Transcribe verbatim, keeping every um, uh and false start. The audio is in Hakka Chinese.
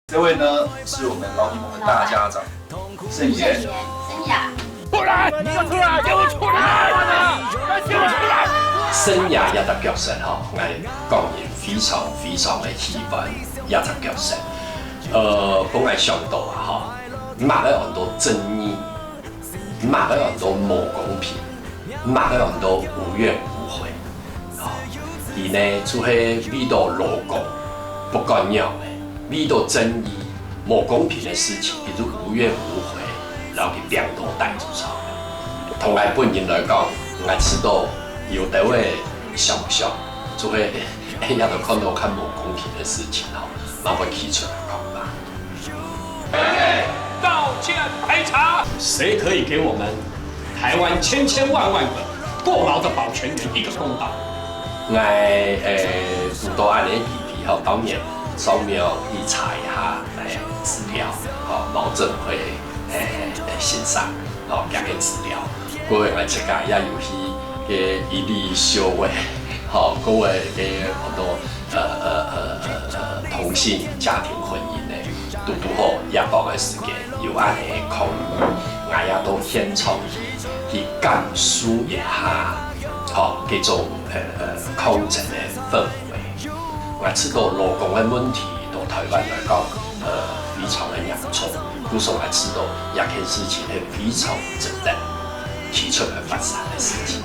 这位呢，是我们老檸檬的大家长，盛贤。盛雅。出来！你给我出来！给我出来！给我出来！盛雅這隻角色吼，𠊎個人非常非常个喜歡這隻角色。呃，本來想到啊吼，麼个安到正義，麼个安到無公平，麼个安到無怨無悔。吼，佢呢就係為到老公不管了个，為到正義，無公平个事情，佢就無怨無悔，然後佢摒到帶出場。同𠊎本人來講，𠊎知道有兜个想想，就會也都看到較無公平个事情吼，嘛會企出來講吧。道歉赔償。谁可以给我们台湾千千万万个过劳的保全员一个公道？ 𠊎誒，堵到恁樣个問題吼，當然上網去查一下誒資料，吼，毛振輝誒先生吼，佢个資料，過後𠊎自家也有去个一例修會，吼，各位个好多呃呃呃呃呃同性家庭婚姻呢，堵堵好這幫个時間有恁樣个抗議，𠊎也到現場去去感受一下，吼，這種呃呃抗爭个氛圍。 𠊎知道勞工个問題到台灣來講，呃，非常个嚴重，故所𠊎知道這件事情係非常值得提出來發生个事情。